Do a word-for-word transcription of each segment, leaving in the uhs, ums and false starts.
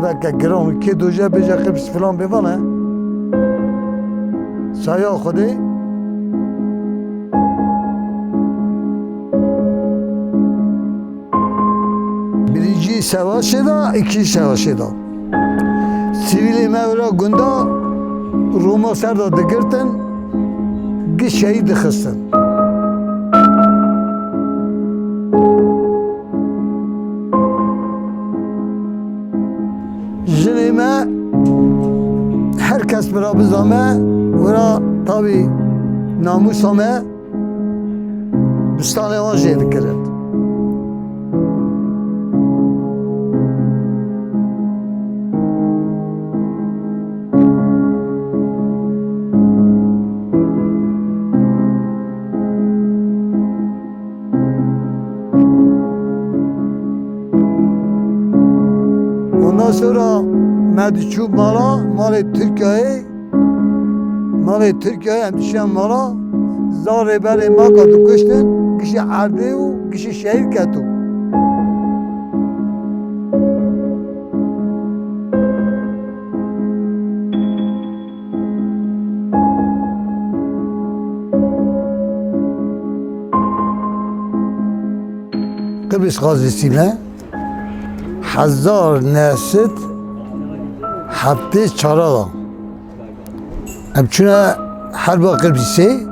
Veke giran kê doje bêje qibs filan bê vane. Saya Xwedê. Birinci savaşê de, ikinci savaşê de. Sivîlê me wira gunda Roma ser de digirtin, gi şehîd dixistin. Jinê me, her kes mirabiza me, wira tabî namûsa me, bistanê wan jê dikirin. Ondan sonra me diçû mala, malê Tirkiyeyê, malê Tirkiyeyê em diçiyan mala, zarê berê maka dikuştin, gişê erdê û gişê şehîd keto. Qibris Gazisi me hezar neh sed heftê çar de. Em çûne herba Qibrisê.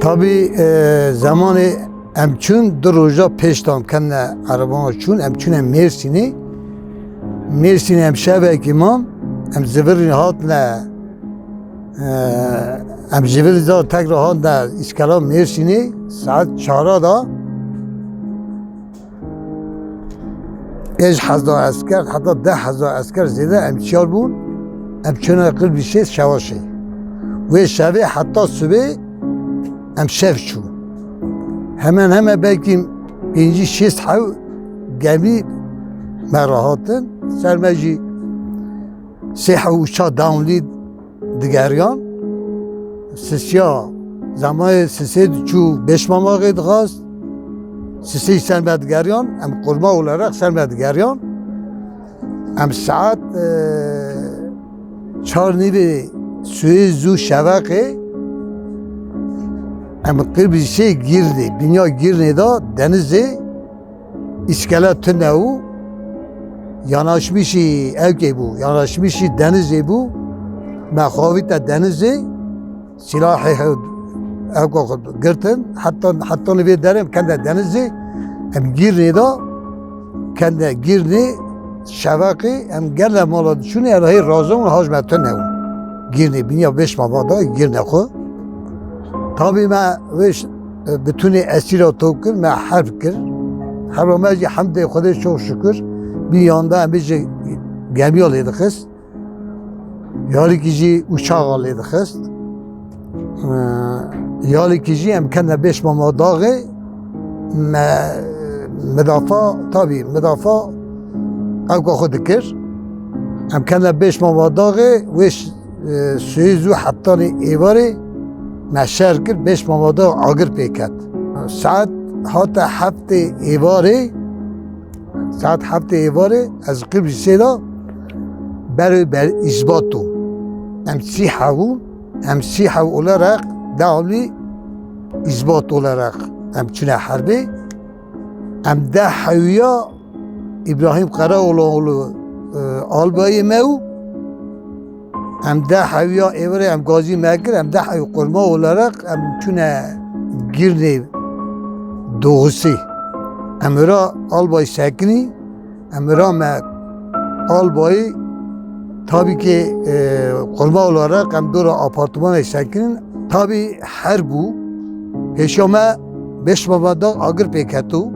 Tabî, e, zemanê em çûn, du roja pêş de em kene ereban çûn, em çûne Mêrsînê. Mêrsînê em şevekî man, em zivirî hatine, e, em zivirî da tekrar hatine îskela Mêrsînê, saet çara da. Pênc hezar esker, heta deh hezar esker zêde em çiyar bûn. Em çûne Qibrisê şewa şê. Wê şevê heta sibê em şev çûn. Hemen hemen belkî pêncî şêst hew gemî me re hatin. Ser me jî sê hew uçak dewamlî digeriyan. Sisiya, zemayê sisê diçû Bêşmamaxê dixwast. Sisê ser me digeriyan, em qurma olarak ser me digeriyan. Em saet, e, çar nîvê suê zû şeveqê em Qibrisê Gîrnê, binya Gîrnê de denizê. Îskele tune û yanaşmişî ewkê bû, yanaşmişî denizê bû. Me xavîte denizê, silahê xwe, ewka xwe girtin. Heta, heta vê derê em kende denizê, em Gîrnê de, kende Gîrnê, şeveqê, em gele mala diçûnê, em hê razon haj me tune û Gîrnê, binya Bêşmama da Gîrnê xwe. Tabî me wê ş-, e, bitûnê esîra top kir, me herb kir. Herba me jî hemdê Xwedê çok şükür, bî yanda em jî gemiya lê dixist. Yalîkî jî uçaxa lê dixist. E, yalîkî jî em kene Bêşmama daxê, me, midafa, tabî, midafa ewka xwe dikir. Em kene Bêşmama daxê, wê ş-, e, sêz û heftanê êvarê me şer kir, Bêşmama da agir pê ket. Saet hate heftê êvarê, saet heftê êvarê ez Qibrisê de berê ber îzbato. Em sî hebûn, em sî heb olarak devamlı îzbat olarak em çûne herbê. Em deh hewiya Îbrahîm Karaoğluoğlu, e, albayê me û em deh hewiya êvarê em gazî me kir, em deh hew qurma olarak em çûne Gîrnê doğusî. Em ira albay sekinî, em ira me albayî, tabî ki, e, qurma olarak em dora apartmanê sekinin. Tabî her bû, pêşiya me Bêşmama da agir pê keto.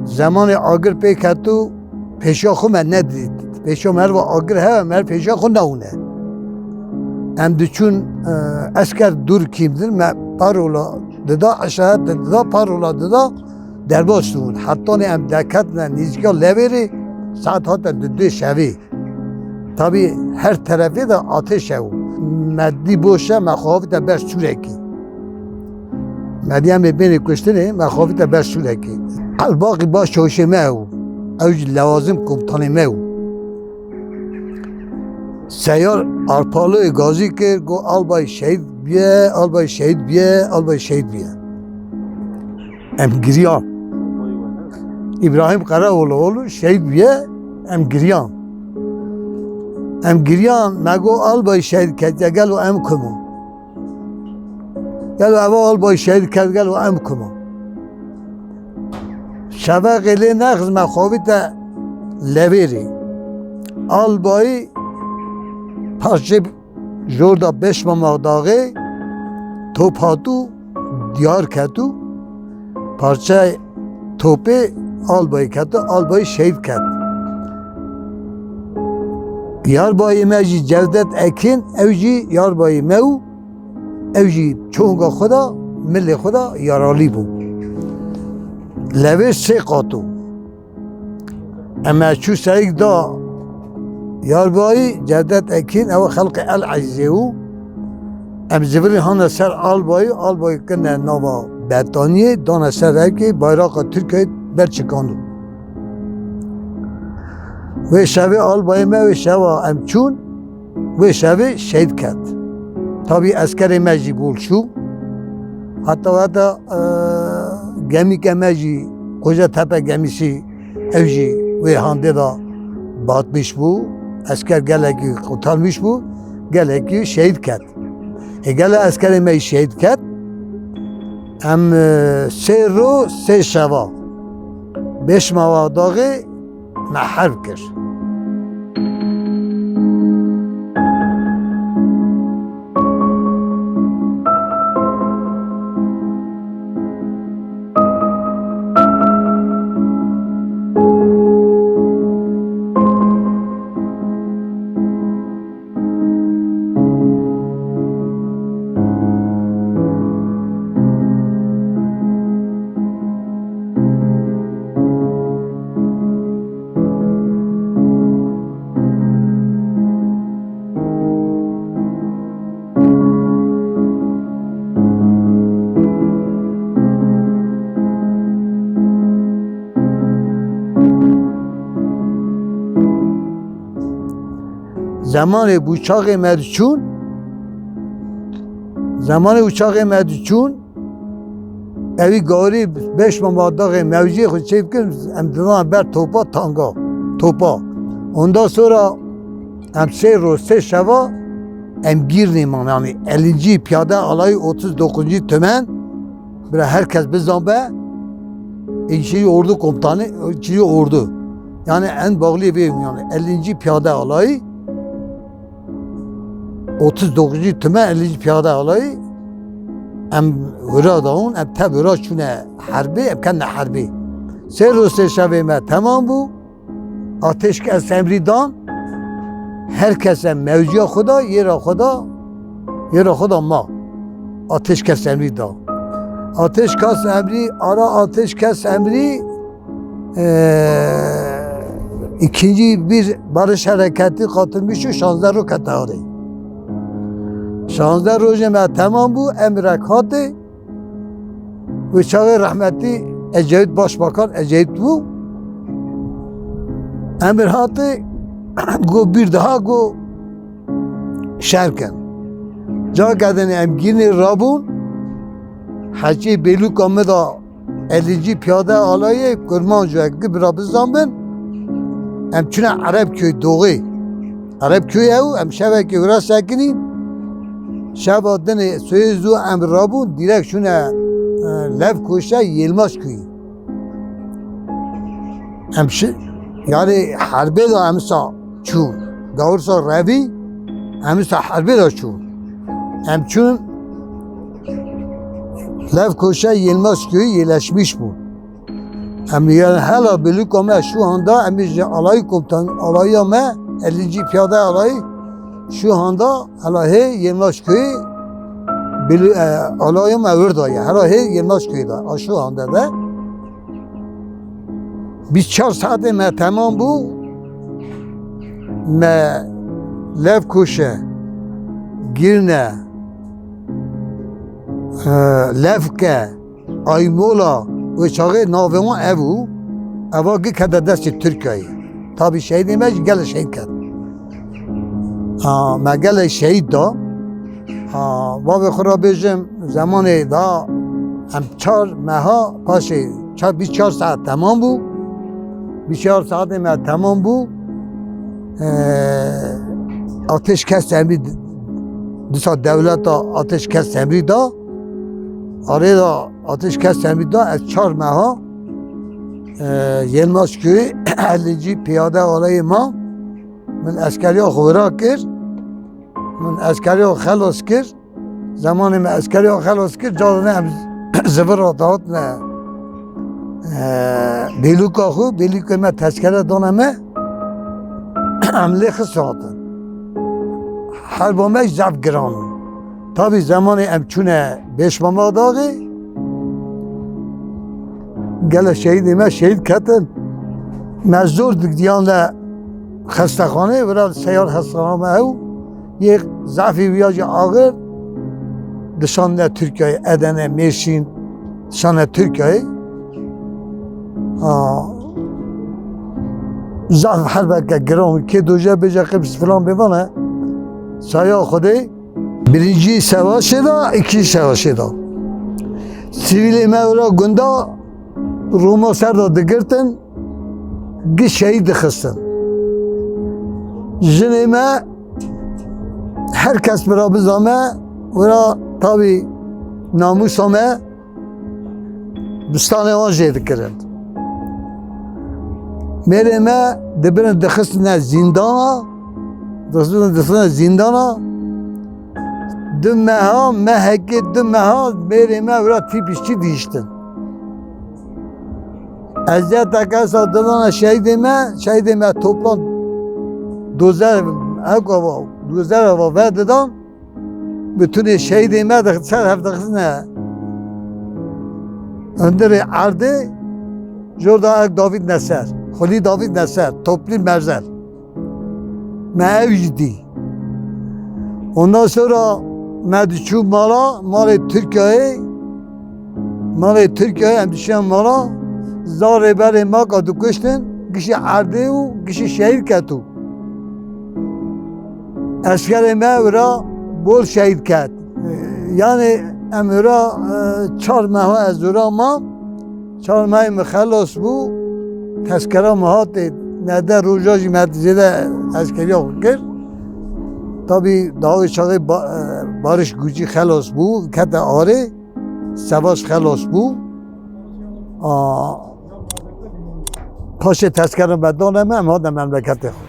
Zemanê agir pê keto, pêşiya xwe me nedît. Pêşiya me her va agir heye, me her pêşiya xwe newne. Em diçûn, e, esker dûr kîmdir, me parola dida, işaret dida, parola dida, derbas dibûn. Hetanê em deketine nêzîka Lewêrê, saet hate dudê şevê. Tabî her terefê de ateş hebû. Me dî boş e, me xwe xafite ber sûrekî. Me dî em ê bênê kuştinê, me xafite ber sûrekî. Elbaqî baş çawşê me hebû. Ew jî lewazim komutanê me bû. Seyar Arpaloyê gazî kir, got, "Albay şehîd bûye, albay şehîd bûye, albay şehîd bûye." Em giriyan. Îbrahîm Qereoğluoğlu şehîd bûye, em giriyan. Em giriyan, me got, "Albay şehîd ketiye, gelo em kim in?" Gelo eva albay şehîd ket, gelo em kim in? Şeveqê lê nexist, me xwavîte levêrê. Albayî parçe jor da Beşmamak daxê, top hat û diyar ket û parçe topê albayî ket û albayî şehîd ket. Yarbayê me jî Cevdet Ekin, ew jî yarbayê me û ew jî çonga xwe da, milê xwe da yaralî bû. Levê sê qat o. Em me çû serîk da yarbayî Cevdet Ekîn, ew xelqê El Ezîzê bû. Em zivirî hane ser albayî, albayî kirine nava betaniyê, dane ser revkê, bayraqa Tirkiyeyê berçikandin. Wê şevê albayê me, wê şeva em çûn, wê şevê şehîd ket. Tabî eskerê me jî bol çû. Heta heta, e, gemîke me jî, Kocatepe gemîsî, ew jî wê handê de batmiş bû. Esker gelekî qutalmiş bû, gelekî şehîd ket. Ê gele eskerê me jî şehîd ket. Em, e, sê ro sê şeva Beşmamak daxê me herb kir. Zemanê uçaxê me diçûn, zemanê uçaxê me diçûn, ewî garî Beşmamak daxê mewciyê xwe çêbikin, em divan ber topa tanga, topa. Ondan sonra em sê roj, sê şeva em Girnê man, yani ellinci Piyade Alayı, otuz dokuzuncu Tümen, bira herkes bizanbe, ikinci Ordu Komutanı, ikinci Ordu. Yani en bağlı bir, yani ellinci Piyade Alayı, otuz dokuzuncu Tümen, ellinci Piyade Alayı, em wira dawun, em tev wira çûne herbê, em kene herbê. Sê roj sê şevê me temam bû. Ateşkes emrî dan, her kese mewciya xwe da, yêra xwe da, yêra xwe da ma. Ateşkes emrî da. Ateşkes emrî, ara ateşkes emrî, eee, ikinci bir barış hareketi katılmış û şazdeh roj kete arê. Şazdeh rojê me temam bû, emrek hatê. Wê çaxê rehmetî Ecevît, Başbakan Ecevît bû. Emir hatê, got, bir daha, got, şer kin. Cake din em Girnê rabûn, heçê bêlûka min da ellinci Piyade Alayê, Kurmanco, gi bira bizanbin, em çûne Erebköy, Doğê. Erebköy ew, em şevekê wira sekinîn. Şeva dinê soyê zû em rabûn, dîrek çûne, e, Levkoşe Yilmazköyî. Em şi-, yani herbê de em sa çûn. Gawirsa revî, em sa herbê de çûn. Em çûn Levkoşe Yilmazköyî yerleşmiş bûn. Em, yani, hela bêlûka me şu anda, em ji alayî komutan, alayîya me, ellinci Piyade Alayı, şu anda hela hê Yemlaş köyü bêlû-, e, alayîya me wir da ye. Hela hê Yemlaş köyü de, a şu anda de. Bîst çar saetê me temam bû. Me Levkoşe, Girne, e, Levke, Aymola, wê çaxê navê wan ev bû. Eva gi kete destê Tirkiyeyê. Tabî şehîdê me jî gelek şehîd ket. A, me gelek şehîd da. A, bavê xwe re bêjim, zemanê da em çar meha paşê çar, bîst çar saet temam bû. Bîst çar saetê me temam bû. Ee, ateşkes emrî dîsa dewleta ateşkes emrî da. Arê da ateşkes emrî da, ez çar meha, e, Yelmaçköyê ellincî piyade alayê ma. Min eskeriya xwe wira kir. Min eskeriya xwe xelas kir. Zemanê me eskeriya xelas kir, carine em zivira dihatine, e, bêlûka xwe, bêlûkê me tezkere dane me, em lê xist hatin. Herba me jî zaf giran bû. Tabî zemanê em çûne Bêşmama daxê, gelek şehîdê me şehîd ketin. Me zor digiyan le xestexanê, vira seyar xestexana me ew. Yê zafî wiya jî axir dişanine Tirkiyeyê, Edene, Mêrsîn, dişanine Tirkiyeyê. Ha, zaf herbeke giran, kê doje bêje qims filan bêvane. Saya Xwedê. Birinci savaşê de, ikinci savaşê de. Sivîlê me wira gunda Roma ser de digirtin, gi şehîd dixistin. Jinê me, her kes bira biza me, wira tabî namûsa me, bistanê wan jê dikirin. Mêrê me dibirin dixistine zîndana, dixistine, dixistine zîndana. Du meha, mehekê du meha mêrê me wira tîp îşçî dihiştin. Eziyeteke esa didana şehîdê me, şehîdê me toplan dozer, heko, dozer ava ve didan. Bütünê şehîdê me de ser hev dixistine hundirê erdê, jor da ek David Neser, Xulî David Neser, Toplî Merzel. Me ev jî dî. Ondan sonra me diçû mala, malê Tirkiyeyê, malê Tirkiyeyê em diçûn mala, zarê berê maka dikuştin, gişî erdê û gişî şehîd ketû. Eskerê me wira bol şehîd ket. Yani em wira, e, çar meha ez wira mam. Çar mehê min xelas bû. Tezkera min hatê nede roja jî me zêde eskeriya xwe kir. Tabî dawê çaxê Ba-, e, Barış Gurcî xelas bû, kete arê. Sevaş xelas bû. A, paşê tezkera me dane me, em hate memleketê xwe.